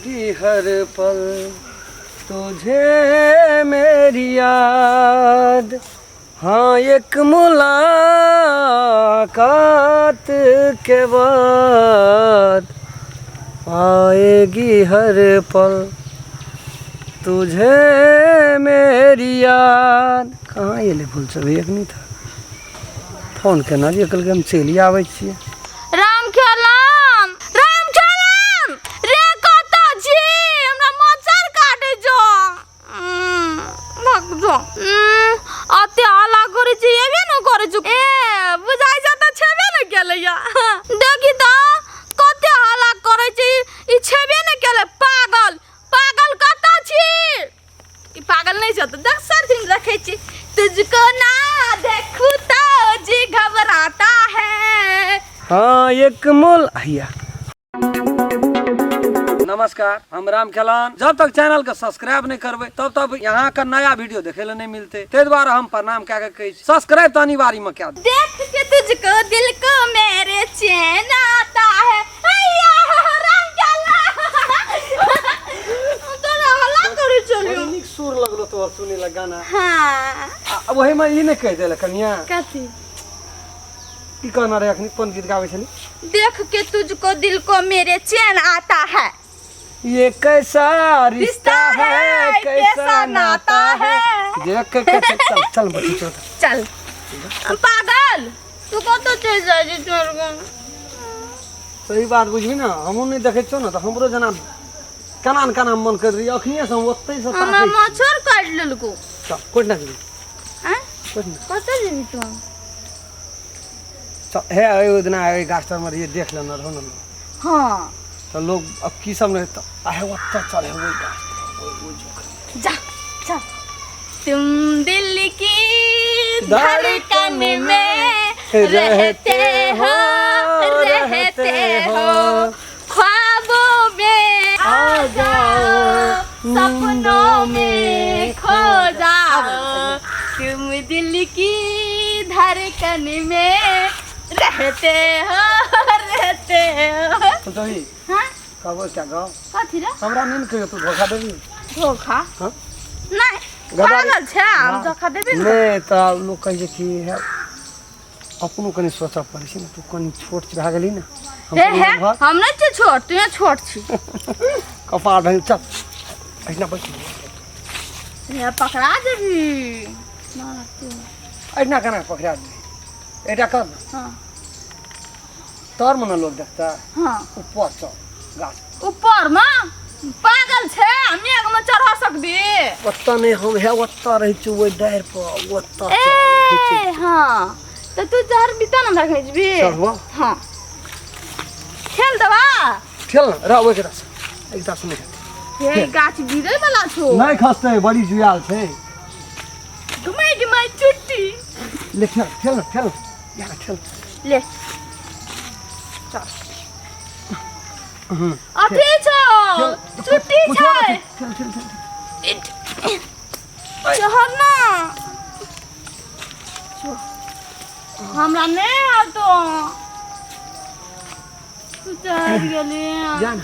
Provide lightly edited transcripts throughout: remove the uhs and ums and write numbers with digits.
आएगी हर पल तुझे मेरी याद। हाँ एक मुलाकात के बाद आएगी हर पल तुझे मेरी याद। कहाँ एलै भूल सब एक नहीं था फोन केना जे कहलकै हम चलि आबै छियै। राम खेलाम, राम खेलाम रे, कतऽ छी? हमरा मच्छर काटै छौ। भग जो। अते हल्ला करै छी, एबे न करै छौ। ए बुझाइ छ तऽ छेबे न केलैया। देखी तऽ कते हल्ला करै छी, ई छेबे न केलै। पागल पागल कतऽ छी? ई पागल नहीं छौ तऽ देख सर दिन रखै छी। तुझको ना देखूं तो जी घबराता है। हाँ एक मोल हैया। नमस्कार, हम राम खेलान। जब तक चैनल के सब्सक्राइब नहीं करबै तब तक यहाँ का नया वीडियो देखे ला नहीं मिलते, ताहि दुआरे हम प्रणाम कए के कहै छी सब्सक्राइब तऽ अनिवार्य में कए दियौ। देख के तुझको दिल को मेरे चैन आता है। हैया राम खेलान, तोरा हल्ला करै छलियौ। बड़ी नीक सुर लगलो तोहर सुनै ला गाना। हाँ। आ ओही में ई नहि कहि देलक कनिया। कथी? की कहना रहे अखनी, कोन गीत गाबै छली? देख के तुझको दिल को मेरे चैन आता है। ये कैसा रिश्ता है, कैसा नाता है, देख के कैसे। चल चल बच्ची, चल चल। पागल तू कतऽ चलि जाइ छी छोड़ के? सही बात बुझबी ना, हमहूँ नहि देखै छियौ ने तऽ हमरो जेना केना ने केना मन कर रही। अखनिए से हम ओतहि से हमरा ताकै छी। मच्छर काटि लेलको। चल कोइ ना जेबी। आँय? कोइ ना। कतऽ जेबी तू? चल हे, एगो दिना एहि गाछ तरमे रहियै, देख लेने रहौ ने। हाँ। तऽ लोग अब की सब नहि तऽ आहे ओतऽ चल, हे ओहि गाछ तर, ओहि ओहि जोखन। जा चल। तुम दिल की धड़कन में रहते हो, रहते हो, ख्वाबों में आ जाओ, सपनों में खो जाओ, तुम दिल की धड़कन में रहते हो, रहते हो। सुनतही? हाँ। कहबो एकटा गप। कथी रे? हमरा नहि ने कहियो तू धोखा देबी। धोखा? हाँ। नहीं। गद्दारी। पागल छै, हम धोखा देबी ने? नहि तऽ लोक कहै छै कि हे अपनो कनि सोचऽ पड़ै छै ने, तू कनि छोट भए गेली ने। हम हे कनि हे नमहर। हम नहि छियै छोट, तू छोट छी। कपार भए चल, एहिना बैठ। हे पकड़ा जेबी। एहिना केना पकड़ा जेबी? एकटा कर ने। हाँ। तर मे ने लोग देखता। हाँ। ऊपर चल गाछ। ऊपर मे? पागल छै, मेघ मे चढ़ सकबी? ओतऽ नहि, हम हे ओतऽ रहै छी ओहि डारि पर, ओतऽ। ए हाँ, तऽ तू चढ़बी तऽ ने हमरा खींचबी। चढ़बो। हाँ, खेल देबा। ठेल ने रह, ओहि तरह से एक तरह से नहि हेतै। हे गाछ गिरै वाला छौ। नहि खसतै, बड़ी जुआल छै। घुमाई घुमाई चुट्टी। ले ठेल, ठेल ने, ठेल या, ठेल। ले चल। अथी छौ, चुट्टी कुछो छै। नहि, ठेल ठेल ठेल। चढ़ ना, हमरा नहि आतो। तू चढ़ गेली। जा ने।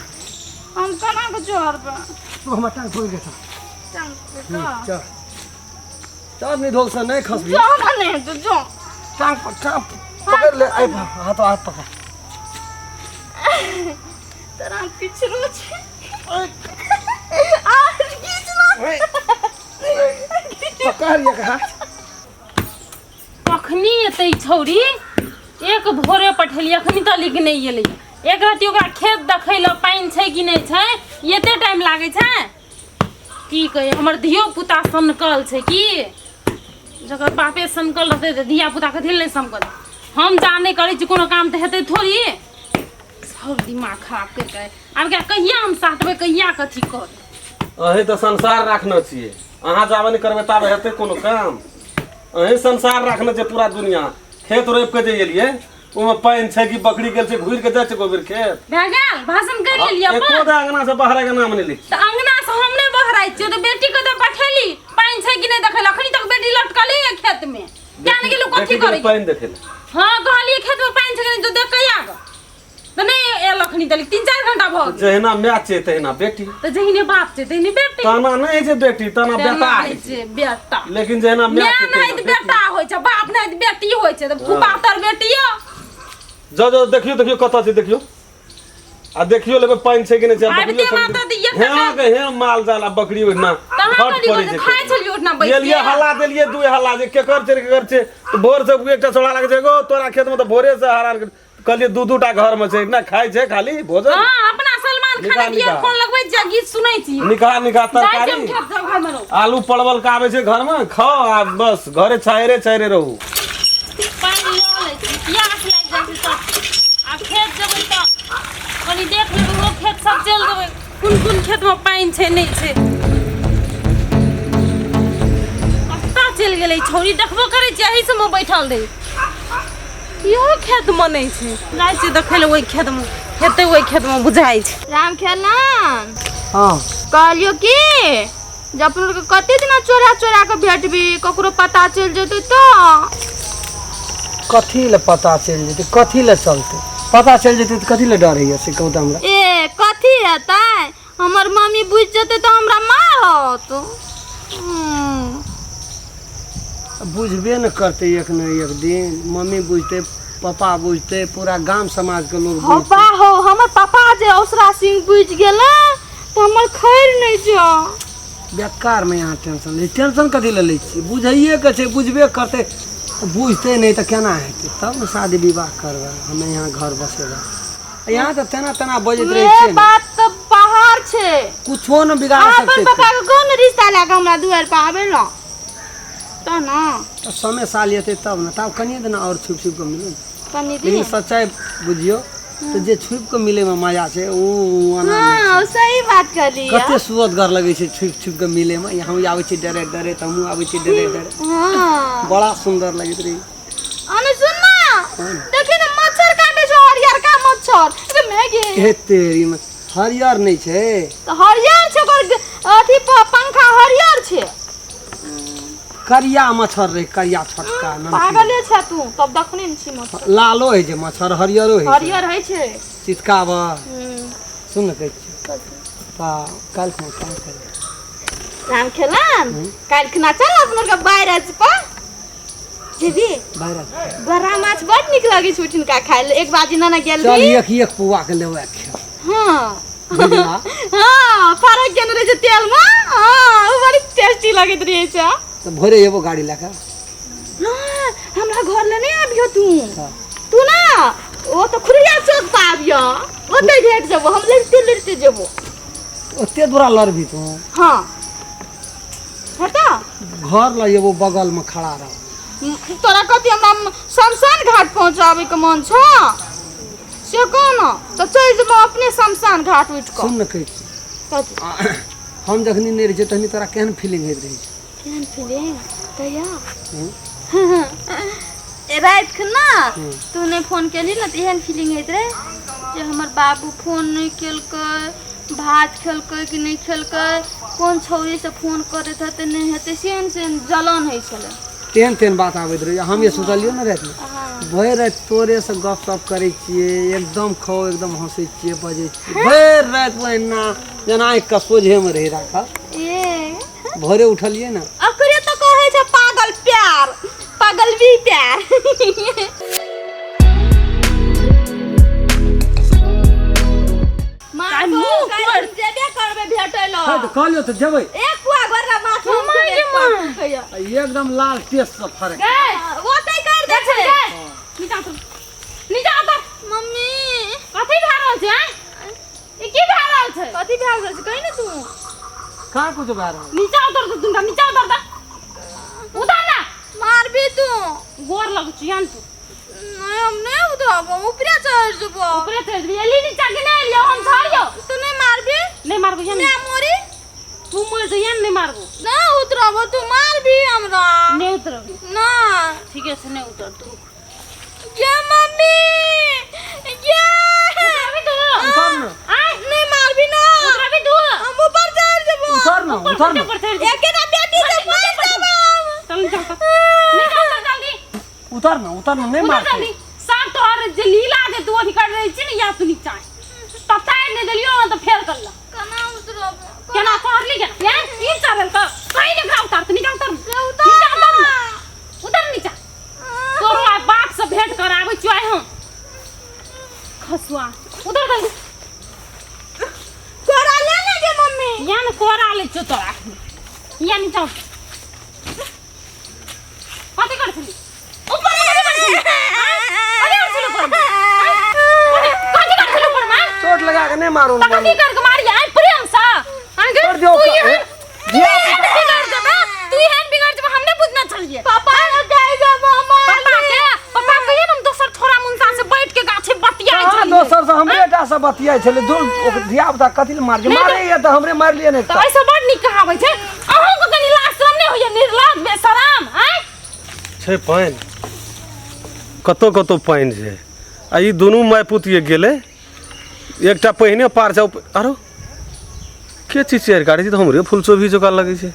हम केना के चढ़बै? तू हमर टांग पकड़ के चल। टांग पकड़। चल चल, नहि ढोल से नहि खसबी। जो हमरा नहि हेतौ, जो। टांग पर टांग पकड़ ले, आइ हाथ हाथ पकड़। तोरा पिछड़ो छै आ खींचना। पकड़ एक हाथ। कखनी एतै छौड़ी? एक भोरे पठेलियै, अखनी तक नहि एलै। एक रति ओकरा खेत देखै लए पानि छै कि नहि छै, एते टाइम लागै छै? की कहियै, हमर धियो पुता सनकल छै की। जकर बापे सनकल रहतै तऽ धिया पुता कथी लए नहि सनकल? हम जा नहि करै छी कोनो काम तऽ हेतै थोड़ी। सब दिमाग खराब करि कऽ आब एकरा कहिया हम साटबै, कहिया कथी करबै? अहीं तऽ संसार राखने छियै, अहाँ जाबे नहि करबै ताबे हेतै कोनो काम? अहीं संसार राखने छियै पूरा दुनिया। खेत रोपि कऽ जे एलियै, ओहिमे पानि छै कि बकरी गेल छै घुरि कऽ जाइ छै गोबर खेत। भए गेल, भाषण करि लेलियै एको अपन। दा अंगना से बाहर के नाम नहि लै। तऽ अंगना से हम नहि बहराइ छियै तऽ बेटी के तऽ पठेली पानि छै कि नहि देखै लए, अखनी तक बेटी लटकले ये खेत मे। जान गेलू कथी बेटी करै? पानि देखै लए। हाँ, कहलियै खेत मे पानि छै कि नहि, तऽ देख कहिया गऽ। तऽ नहि आयल अखनी तक 3-4 घंटा भऽ गेल। जहिना माय छै तहिना बेटी। तऽ जहिने बाप छै तहिने बेटी। ताना नहि होइ छै बेटी, ताना बेटा होइ छै। बेटा। लेकिन जहिना माय माय छै नहि तहिना तऽ बेटा होइ छै, बाप नहि तऽ बेटी होइ छै, तऽ खूब पातर बेटी यऽ। जाउ जाउ देखियौ देखियौ कतऽ छै देखियौ। आ देखियो लेबै पानि छै कि नहि छै। आबिते माता दी एक हेँ के हेँ माल जाल आ बकरी ओहिना तहाँ घट करी पड़ै छै। खाइ छलियै ओहिना बैस गेलियै हल्ला देलियै दू हल्ला जे केकर छै केकर छै, तऽ भोर से एकटा छोड़ा लागै छै गो तोरा खेत में तऽ भोरे से हरान कहलियै दू दू टा घर में छै ना खाइ छै खाली भोजन। हां अपना सलमान खान के ईयरफोन लगबै छियै गीत सुनै छी। निका निका तरकारी आलू परवल के आबै छै घर में खाओ आ बस घरे छाहरे छाहरे रहू। पानि लऽ लै छी, प्यास लागि जाइ छै सब। आ खेत जेबै तऽ कनि देख लेबै, ओहो खेत सब चलि देबै कोन कोन खेतमे पानि छै नहि छै। कतऽ चलि गेलै छौड़ी, देखबो करै छियै एहि सबमे बैठल रहै। इहो खेतमे नहि छै, जाइ छियै देखै लए ओहि खेतमे हेतै, ओहि खेतमे बुझाइ छै। राम खेलन। हाँ कहलियो कि जे अपना आरके कते दिना चोरा चोरा के भेटबी, ककरो पता चलि जेतै तऽ। कथी लए पता चलि जेतै, कथी लए चलतै? पता चलि जेतै तऽ कथी लए डर होइए से कहू तऽ हमरा। ए कथी हेतै, हमर मम्मी बुझि जेतै तऽ हमरा मारत। बुझबे ने करतै एक ने एक दिन, मम्मी बुझतै, पापा बुझतै, पूरा गाम समाजके लोग हो बुझतै। बा हो, हमर पापा जे औसरा सिंह बुझि गेलै तऽ हमर खैर नहि छै। बेकार में यहाँ टेंशन लै, टेंशन कथी लए लै छियै? बुझैए के छै, बुझबे करतै। बुझतै नहि तऽ केना हेतै? तब ने शादी विवाह करबै, हमे यहाँ घर बसेबै। यहाँ तऽ तेना तेना बजैत रहै ए छियै ने, बात तऽ बाहर छै, कुछो ने बिगाड़ अहाँ अपन सकतै। पापा के कोन रिश्ता लए कऽ हमरा दुआरि पर आबै लए तऽ ने तऽ समय साल एतै तब ने, तब कनिए दिना आओर छुपि छुपि कऽ मिलू कनि लेकिन दिन। सच्चाइ बुझियौ तऽ जे छुपि कऽ मिलैमे मजा छै ओ ओना नहि हाँ छै। सही बात कहली। कते सुअदगर लगै छै छुपि छुपि कऽ मिलैमे। हम आबै छी डरे डरे तऽ हमहूँ आबै छी डरे डरे। हाँ बड़ा सुन्दर लगैत रहै। अने सुन ना, देखी ने मच्छर काटे छौ, हरियरका मच्छर। अरे मैं गे हे तेरी में हरियर नहि छै तऽ हरियर छै ओकर अथी पंखा हरियर छै। करिया मच्छर रहै, करिया छोटका नमकीन। पागले छै तू, तब देखने ने छी मच्छर। लालो होइ छै मच्छर, हरियरो होइ छै। हरियर होइ छै। चितकाबर। सुन ने कहै छियौ तऽ काल्हि खुना काम करबै। राम खेलन काल्हि खुना चल अपना के बैरज पर जेबी। बैरज बड़ा माछ बड नीक लगै छै ओहिठिनका खाय लए। एक बाजी नाना गेल चल रही। एक एक पुआ के लेबै खेब। हाँ बुझला? हाँ फरक केने रहै छै तेल में। हाँ ओ बड़ी टेस्टी लगैत रहै छै। तऽ भोरे एबो गाड़ी लए कऽ। नहि हमरा घर ले नहि आबियो तू। हाँ। तू ना ओ तऽ खुरिया चौक पर आबियो, ओतै भेट जेबो, हम लड़ते लड़ते जेबो। ओते दूरा लड़बी तू? हाँ हेतौ। घर लए एबो, बगल में खड़ा रह। तोरा कथी हमरा शमशान घाट पहुँचाबै के मन छौ से कह न, तऽ चलि जेबो अपने शमशान घाट उठि कऽ। सुन ने कहै छी, कथी? हम जखनी नहि रहै छियै तखनी तोरा केहन फीलिंग होइत रहै छै? केहन फीलिंग? कहिया राति के ना तू नहि फोन केली ने तऽ एहन फीलिंग होइत रहै जे हमर बाबू फोन नहि केलकै, भात खेलकै कि नहि खेलकै, कोन छौड़ीसँ फोन करैत हेतै नहि हेतै, सेहन सेहन जलन होइ छलै। तेहन तेहन बात आबैत रहै। हम ये सोचलियौ ने रातिमे, भरि राति तोरेसँ गप सप करै छियै, एकदम खौ एकदम हँसै छियै बजै छियै भरि राति, ओहिना जेना आँखिके सोझेमे रहै राखल। ए भोरे उठलियै ने। ओकरे तऽ कहै छै पागल प्यार, पागल भी प्यार। आइ मुँह तोड़ि। जेबे करबै भेटै लए। तऽ कहलियौ तऽ जेबै। एक पुआ गोरला माछ हम माय गे माय। खेबै। एकदम लाल टेस्ट से फरक। गै, ओतै कर दै छै। नीचा उतर, नीचा उतर। मम्मी कथी भए रहल छै आँय? ई की भए रहल छै? कथी भए रहल छै कही ने तू। कहाँ कुछ भए रहल? नीचा उतर दे दुनटा, नीचा उतर दे, उतर ना। मारबी तू। गोर लग छियन तू। नहीं हम नहीं उतरब, हम ऊपरे चढ़ जेबो। ऊपरे चढ़ जेबी? एली नीचा के नहीं एलियो, हम झड़ियो। तू नहीं मारबी? नहीं मारबो यन। मैं मोरी? तू मर जइयन, नहीं मारबो। नहीं उतरब, तू मारबी हमरा। नहीं उतरब। ना ठीक है से नहीं उतर तू। ये मम्मी ये उतरबी तू? उतर ना। आय नहीं मारबी ना। उतरबी तू? हम ऊपर चढ़ जेबो। उतर ना, ऊपर उतर ना। ऊपर चढ़ जा। एके ना बेटी से मर जेबो हम। चल चल चल, नीचा उतर जल्दी। उतर ना, उतर ना, नहीं उतर मारते। जल्दी। साफ तोहर जे लीला जे तू अथी कर रही छी ने, ने या तू नीचा ततारि नहि देलियो ने तऽ फेर करल केना उतरब केना चढ़ली केना ये ई चढ़ल तऽ कहीं नहि उतार तू नीचा उतर नीचा उतर उतर नीचा तोरो आइ बाप से भेंट कराबै छियो आइ हम खसुआ उतर दल कोरा ले ने गे मम्मी या ने कोरा लै छियो तोरा या नीचा उतर कथी करै छली ऊपर में कथी करै छली आँय? कथी करै छली ऊपर में आँय? कथी करै छली ऊपर में चोट लगा के नहीं मारू तऽ कथी कर के मारी आइ प्रेम से आँय गे छोड़ दियौ तू ओकरा। एहन तू एहन बिगड़ जेबे तू एहन बिगड़ जेबे हम नहि बुझना छलियै पापा के कहि दे मामा पापा के पापा कहिए ने हम दोसर छोरा मुनसा से बैठ के गाछे बतियाइ कहाँ छलियै दोसर से हमरे टा से बतियाइ छलै दूर ओकर धिया पुता कथी लए मार नहि मारे या तऽ हमरे मारि लिए नहि तऽ ऐसे बड़ नीक कहाबै छै अहूँके कनि लाज शरम नहि होइए निर्लाज बेशरम आँय छै पानि कतौ कतौ पानि छै आ ई दुनू माय पुत ये गेलै एकटा पहिने पार जाउ आरो के चीज चेयर काटै छै तऽ हमरे फुलचोभी जकाँ लगै छै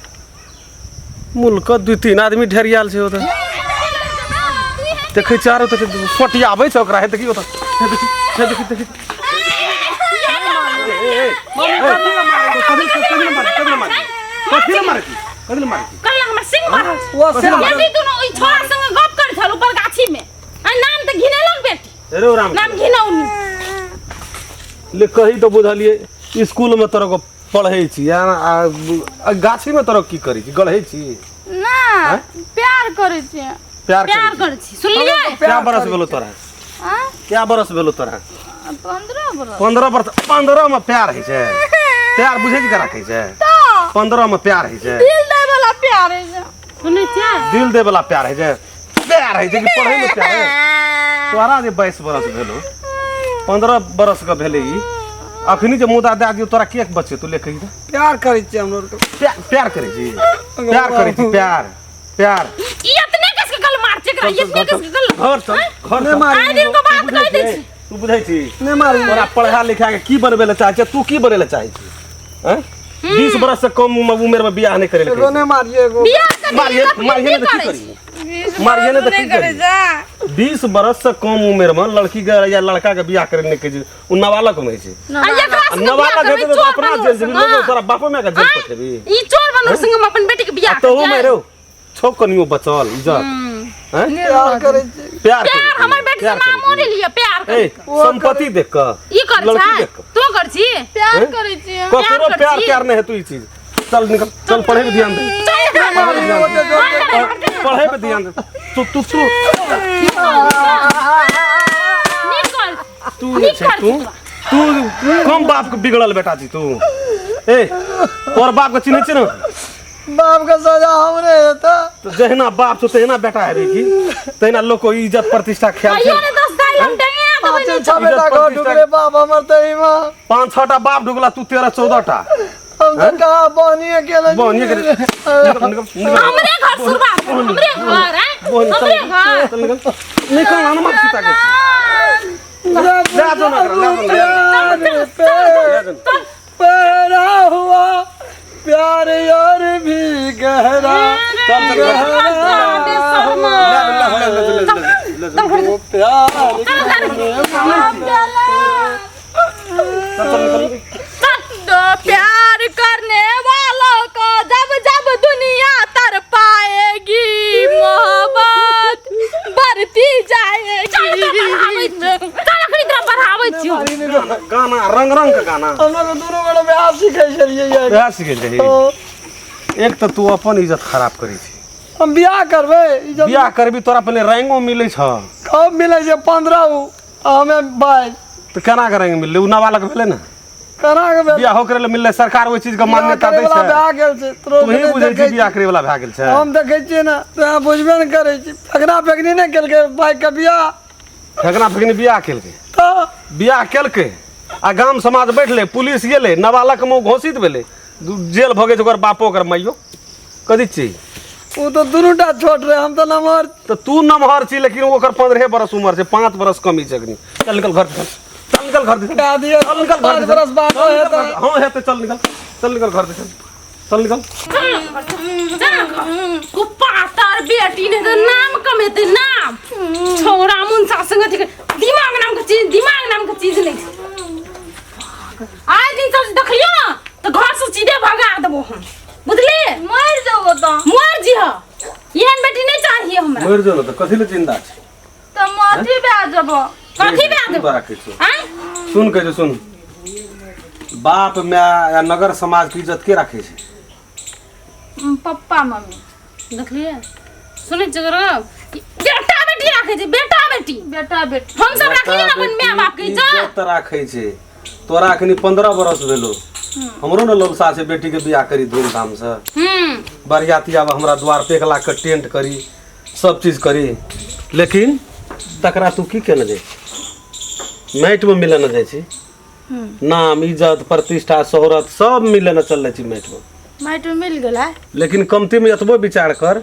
मुल्क दू तीन आदमी ढेरियाल छै ओतऽ देखै छै आरो तऽ सोटियाबै छै ओकरा हे देखी ओतऽ हे देखी हे देखी देखी कथी लए मारै छी कथी लए मारै छी कल हमर सिंह मारल छै ओ से बेटी दुनू ओहि छोरा संगे गप करै छल ऊपर गाछी में आ नाम तऽ घिनेलक बेटी रे राम नाम घिनौनी ले कही तऽ बुझलियै स्कूलमे तोरा को पढ़ै छी आ आ गाछीमे तोरा की करै छी गढ़ै छी ना प्यार करै छियै प्यार प्यार करै छी करै छी सुनलियै क्या बरस भेलो तोरा आँ क्या बरस भेलो तोरा 15 बरस 15 बरस 15 में प्यार होइ छै प्यार बुझै छी करा कहै छै तऽ 15 में प्यार होइ छै दिल दै वाला प्यार होइ छै सुनै छियै दिल दे वाला प्यार होइ छै प्यार होइ छै कि पढ़ै में प्यार होइ तोरा जे 22 बरस भेलो 15 बरस के भेलै ई अखनी जे मुदा दए दियौ तोरा के बचे तू ले कही तऽ प्यार करै छियै हमरो आरके प्यार करै छी प्यार करै छी प्यार प्यार ई एतने कस के गल मार छै एकरा एतने कस के गल घर चल घर नहि चल मारी आइ दिन के बात कहि दै छी तू बुझै छी नहि मारी तोरा पढ़ा लिखा के की बनबै लए चाहै छै तू की बनै लए चाहै छी हैं 20 बरस से कम उम्र में बियाह नहीं करे एगो नहि मारिए एगो बियाह करी मारिए मारिए ने तऽ की करी मारिए ने तऽ की करी 20 बरस से कम उम्र में लड़की के या लड़का के बियाह करे नहीं कहै छै ओ नाबालक में होइ छै आ एकरा आ संगे बियाह नाबालक करबै हेतै तऽ चोर अपना बनोर जेल जेबी संगे। लोग तोरा बापो माय के जेल पठेबी ई चोर बनोर संगे हम अपन बेटी के आ बियाह तहू में करबै रे छौ कनियो बचल इज्जत हैं प्यार करै छी प्यार प्यार करै हमर छी, बेटी से प्यार नाम करै मोड़ि छी। लिअ प्यार ए करी संपत्ति देख कऽ ई कर लड़की छै देख कऽ तू कर छी प्यार हैं? करै छियै ककरो कर प्यार छी। प्यार नहीं हेतु ई चीज चल निकल चल पढ़े पे ध्यान दे पढ़े पे ध्यान दे पढ़े पे ध्यान दे तू तू तू निकल तू जे छै निकल तू तू कम बाप के बिगड़ल बेटा छी तू ए तोर बाप के चिन्है छी ने बाप के सजा हमरे हेतै तऽ जहिना बाप छौ तहिना बेटा हेबे की तहिना लोक के इज्जत प्रतिष्ठा ख्याल छै कहियो ने दस दाइ हम डेंगे देबै पाँचे नहीं छह बेटा इज्जत घर प्रतिष्ठा- ढुकले बाप हमर तऽ एहिमे पाँच छह टा बाप ढुकला तू 13 14 टा हम तऽ कहाँ बहनिए केले बहनिए केले। निकल निकल निकल हमरे घर सुरबा हमरे घर हैं बहनी, चल। हमरे घर चल निकल निकल हनुमान सीता के ले जाओ ना ले जाओ ना, प्यार ले पे जाओ ना। पहरा हुआ प्यार यार भी गहरा चल चल गहरा हुआ ले ले ले ले ले ले वो प्यार करने वाला चल चल निकल दो प्यार करने वालों को जब जब दुनिया तर पाएगी मोहब्बत बढ़ती जाएगी चल अखनी तोरा पढ़ाबै छियौ गाना रंग रंग के गाना हम लोग दुनू गोटे बिहार सीखै छलियै यार बिहार सीखै छही एक तऽ तू अपन इज्जत खराब करै छी हम बियाह करबै ई जब बियाह करबी तोरा पहिले रंगो मिलै छ कब मिलै छै 15 आ हमे 22 तऽ केना के रंग मिललै ओ नाबालक भेलै ने केना के भेल बियाहो करे लए मिललै सरकार ओहि चीज के मान्यता दै वला छै भए गेल छै तोरो तू ही नहि बुझै छी देखै बियाह करे वला भए गेल छै हम देखै छियै ने तोरा बुझबे ने करै छी फेकना फेकनी नहि केलकै बाइक के बियाह फेकना फेकनी बियाह केलकै तऽ बियाह केलकै आ गाम समाज बैठलै पुलिस गेलै नाबालक मे ओ घोषित भेलै जेल भऽ गेल छै ओकर बापो ओकर माइयो कथी छी ओ तऽ दुनू टा छोट रहे हम तऽ नमहर तऽ तू नमहर छी लेकिन ओकर 15 बरस उमर छै 5 बरस कमी छै अखनी चल निकल घर से चल निकल घर से कह दियौ चल निकल घर पाँच से बरस बाद चल निकल हेतै घर से। हाँ हेतै चल निकल चल निकल घर से चल चल निकल। कुपातर बेटी ने तो नाम कमेते नाम छोरा मुंसा संग अथी दिमाग नाम के चीज, दिमाग नाम के चीज नहीं। आइ दिन सब देखलियो ना तो घर से सीधे भगा देबो हम, बुझली? मर जेबो तो मर जिह, एहन बेटी नहीं चाहिए हमरा। मरि जो ने तऽ कथी लए जिंदा छै? तऽ मथी भए जेबो। कथी भए जेबो? तोरा कहै छौ। आँय? सुन कहै छौ, सुन, बाप माय या नगर समाज के इज्जत के राखै छै? Papa mummy. देखलियै, सुनै छियै गौरव? बेटा बेटी राखै छै, बेटा बेटी, बेटा बेटी। हम सब राखलियै ने अपन माय बाप के इज्जत। इज्जत राखै छै। तोरा अखनी 15 बरस भेलो, हमरो ने लौलसा छै बेटी के बियाह करी धूमधाम से, बरियाती आब हमरा द्वार पे 1 लाख के टेंट करी, सब चीज करी, लेकिन तकरा तू की केने जाइ छी? माटि में मिले न जाइ छी। नाम इज्जत प्रतिष्ठा शोहरत सब मिले न चल छी माटि में। माटि में मिल गेलै। लेकिन कमती में एतबो विचार कर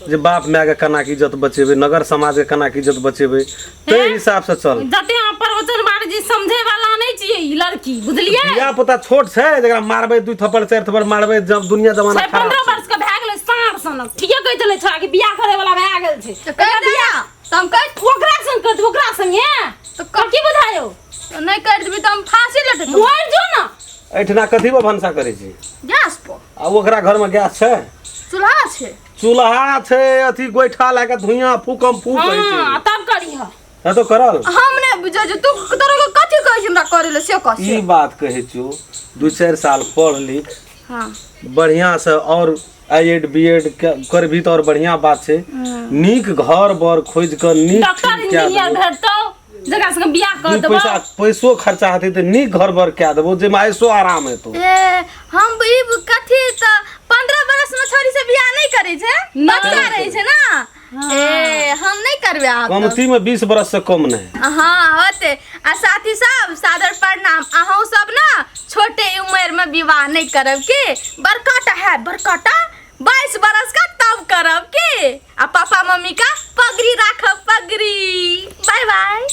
जे बाप माय के केना के इज्जत बचेबै, नगर समाज के केना के इज्जत बचेबै, ताहि हिसाब से चल। जते अहाँ प्रवचन बारे जी समझे वाला नहीं छियै ई लड़की, बुझलियै? धिया पुता छोट छै, जकरा मारबै 2 थप्पड़ 4 थप्पड़ मारबै, जब दुनिया जमाना छै खराब 15 छै। वर्ष के भए गेलै साँढ़ सनक, ठीके कहै छलै छोड़ा कि बियाह करे वाला भए गेल छै। तऽ कहि दे ना, तऽ हम कहि ओकरा संग कर देबै, ओकरा संगे तऽ कथी बुझायो? नहि करि देबी तऽ हम फांसी लटकबै। मरि जो ना। एहिठिना कथी पर भनसा करै छी? गैस पर। आ ओकरा घर में गैस छै? चूल्हा छै। चूल्हा छै, अथी गोइठा लए के धुइयां फूकम फूक होइ छै। हाँ, तब करीह। है तो करल। हम नहि बुझै छी, तू तोरा के कथी कहै छी हमरा करै लए से कह। ई बात कहै छियौ, 2-4 साल पढ़ लिख हाँ बढ़िया से, और I Ed B Ed करबी तऽ और बढ़िया बात छै। नीक घर बर खोजि कऽ नीक डॉक्टर ठीक कए इंजीनियर देबौ। भेटतौ जकरा संगे बियाह कर दू देबौ। पैसा पैसो खर्चा हेतै तऽ नीक घर बर कए देबौ, जाहिमे ऐसो आराम हेतौ। ए हम ई कथी तऽ 15 बरस में छोरी से बियाह नहीं करै छै, नहि। बच्चा रहै छै ना। ए हम नहीं करबै आब तऽ। कमती में 20 बरस से कम नहीं। हाँ होते। आ साथी सब सादर प्रणाम। अहूँ सब ना छोटे उम्र में विवाह नहीं करब के, बड़काटा है बड़काटा 22 बरस का तब करब के, आ पापा मम्मी का पगड़ी राखब पगड़ी। Bye bye.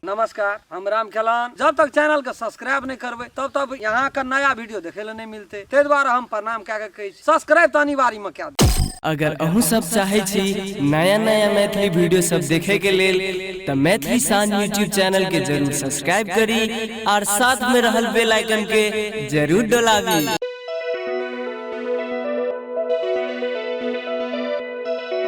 नमस्कार, हम राम खेलान। जब तक चैनल के सब्सक्राइब नहीं करबै तब तक यहाँ का नया वीडियो देखे ला नहीं मिलते, ताहि दुआरे हम प्रणाम कए के कहै छी सब्सक्राइब तऽ अनिवार्य में कए दियौ। अगर अहूँ सब चाहे छी नया नया मैथिली वीडियो सब देखे के लेल तऽ मैथिली शान यूट्यूब चैनल के जरूर सब्सक्राइब करी और साथ में रहल बेल आइकन के जरूर डोलाबी।